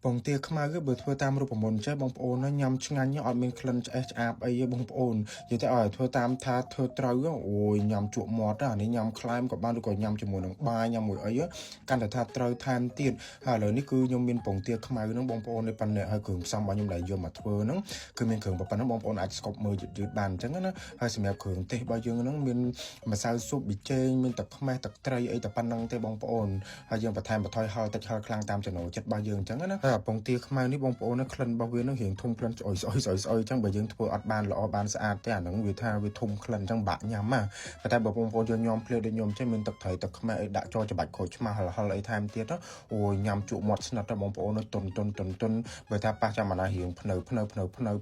ពងទាខ្មៅគឺបើធ្វើតាមរូបមន្តចេះបងប្អូនណាញ៉ាំឆ្ងាញ់អត់មានក្លិនឆ្អេះឆ្អាបអីទេបងប្អូននិយាយទៅឲ្យធ្វើតាមថាធ្វើត្រូវអូយញ៉ាំជក់មាត់អានេះញ៉ាំក្លែមក៏បានឬក៏ញ៉ាំជាមួយនឹងបាយញ៉ាំមួយអីកាន់តែថាត្រូវថែមទៀតហើយឥឡូវនេះគឺខ្ញុំមានពងទាខ្មៅហ្នឹងបងប្អូននេះប៉ុណ្ណេះហើយគ្រឿងផ្សំរបស់ខ្ញុំដែលយកមកធ្វើហ្នឹងគឺមានគ្រឿងប៉ុណ្ណឹងបងប្អូនអាចស្កប់មើលយឺតៗបានអញ្ចឹងណាហើយសម្រាប់គ្រឿងទេសរបស់យើងហ្នឹងមានម្សៅស៊ុបប៊ីចេងមានទឹកខ្មេះទឹកត្រីអីតែប៉ុណ្្នឹងទេបងប្អូនហើយយើងបន្ថែមបន្ថយហឹរតិចហឹរខ្លាំងតាមចំណូលចិត្តរបស់យើងអញ្ចឹងណាហើយពងទាខ្មៅនេះបងប្អូនណាក្លិនរបស់វានឹងរៀងធំក្លិនស្អុយស្អុយស្អុយស្អុយអញ្ចឹងបើយើងធ្វើអត់បានល្អបានស្អាតទេអាហ្នឹងវាថាវាធំក្លិនអញ្ចឹងបាក់ញ៉ាំណាប៉ុន្តែបើបងប្អូនយកញ៉ាំភ្លាវដូចខ្ញុំអញ្ចឹងមានទឹកត្រីទឹកខ្មេះអីដាក់ចូលច្បាច់ក្រូចឆ្មាហឹរហឹរអីថែមទៀតអូយញ៉ាំជក់មាត់ស្និទ្ធទៅបងប្អូនតុនតុនតុនតុនបើថាប៉ះចាំអាណារៀងភ្នៅភ្នៅភ្នៅភ្នៅ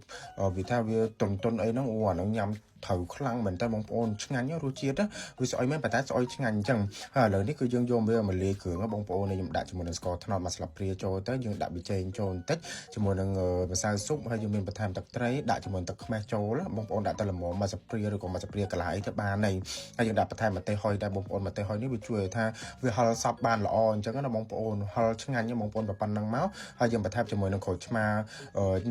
វាថាវាតុនតុនអីហ្នឹងអូអាហ្នឹងញ៉ាំត្រូវខ្លាំងមែនតើបងប្អូនឆ្ងាញ់រសជាតិវាស្អុយមែនប៉ុន្តែស្អុយឆ្ងាញ់អញ្ចឹងហើយឥឡូវនេះគឺយើងយកវាមកលាយគ្រឿងបងប្អូននេះខ្ញុំដាក់ជាមួយនឹងស្ករត្នោតមួយស្លាបព្រាចូលទៅយើងដាក់ប៊ីចេងចូលបន្តិចជាមួយនឹងម្សៅស៊ុបហើយយើងមានបន្ថែមទឹកត្រីដាក់ជាមួយទឹកខ្មេះចូលបងប្អូនដាក់តែល្មមមួយស្លាបព្រាឬក៏មួយស្លាបព្រាកន្លះអីទៅបានហើយហើយយើងដាក់បន្ថែមម្ទេសហុយដែរបងប្អូនម្ទេសហុយនេះវាជួយឲ្យថាវាហឹរសប់បានល្អអញ្ចឹងណាបងប្អូនហឹរឆ្ងាញ់បងប្អូនប៉ុណ្្នឹងមកហើយយើងបន្ថែមជាមួយនឹងក្រូចឆ្មា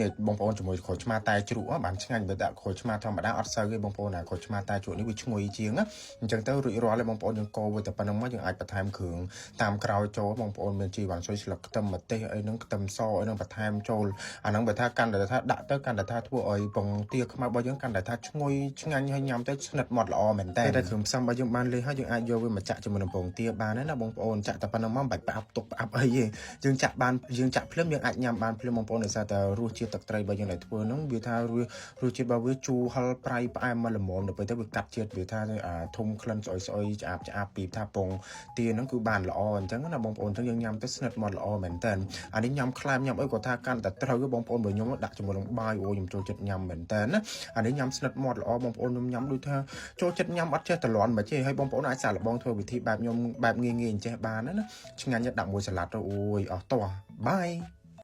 នេះបងប្អូនជាមួយក្រូចឆ្មាតែជ្រក់បានឆ្ងាញ់បើដាក់ក្រូចឆ្មាធម្មតាអត់សូវទេបងប្អូនណាក្រូចឆ្មាតែជ្រក់នេះវាឈ្ងុយជាងណាអញ្ចឹងទៅរួចរាល់ហើយបងប្អូនយើងកូរវាតែប៉ុណ្្នឹងមកយើងអាចបន្ថែមគ្រឿងតាមក្រោយចូលបងប្អូនមានជីវ៉ាន់ស៊ុយស្លឹកខ្ទឹមម្ទេសអីហ្នឹងខ្ទឹមសអីហ្នឹងបន្ថែមចូលអាហ្នឹងបើថាកាន់តែថាដាក់ទៅកាន់តែថាធ្វើឲ្យពងទាខ្មៅរបស់យើងកាន់តែថាឈ្ងុយឆ្ងាញ់ហើយញ៉ាំទៅស្និទ្ធមាត់ល្អមែនតើតែគ្រឿងផ្សំរបស់យើងបានលេហើយយើងអាចយកវាមកចាក់ជាមួយនឹងពងទាបានណាបងប្អូនចាក់តែប៉ុណ្្នឹងមកមិនបាច់ផ្អាប់ទុកផ្អាប់អីទេយើងចាក់បានយើងចាក់ភ្លាមយើងអាចញ៉ាំបានភ្លាមបងប្អូនដោយសារតែរសជាតិទឹកត្រីរបស់យើងដែលធ្វើហ្នឹងវាថារសជាតិរបស់វាជូរហឹរប្រៃផ្អែមមកល្មមដល់ពេលទៅវាកាត់ជាតិវាថាអាធំក្លិនស្អុយស្អុយឆ្អាបឆ្អាបពីថាពងទាហ្នឹងគឺបានល្អអញ្ចឹងណាបងប្អូនអញ្ចឹងយើងញ៉ាំទៅស្និទ្ធមាត់ល្អមែនតើអានេះញ៉ាំក្លែមញ៉ាំអីគាត់ថាកាន់តែត្រូវបងប្អូនបើខ្ញុំដាក់ជាមួយនឹងបាយអូខ្ញុំចូលចិត្តញ៉ាំមែនតើណាអានេះញ៉ាំស្និទ្ធមាត់ល្អបងប្អូនខ្ញុំញ៉ាំដូចថាចូលចិត្តញ៉ាំអត់ចេះតលន់មកទេហើយបងប្អូនអាចសាកល្បងធ្វើវិធីបែបខ្ញុំបែបងាយងាយអញ្ចេះបានណាឆ្ងាញ់ដាក់មួយសាឡាត់ទៅអូយអស់តោះបាយ។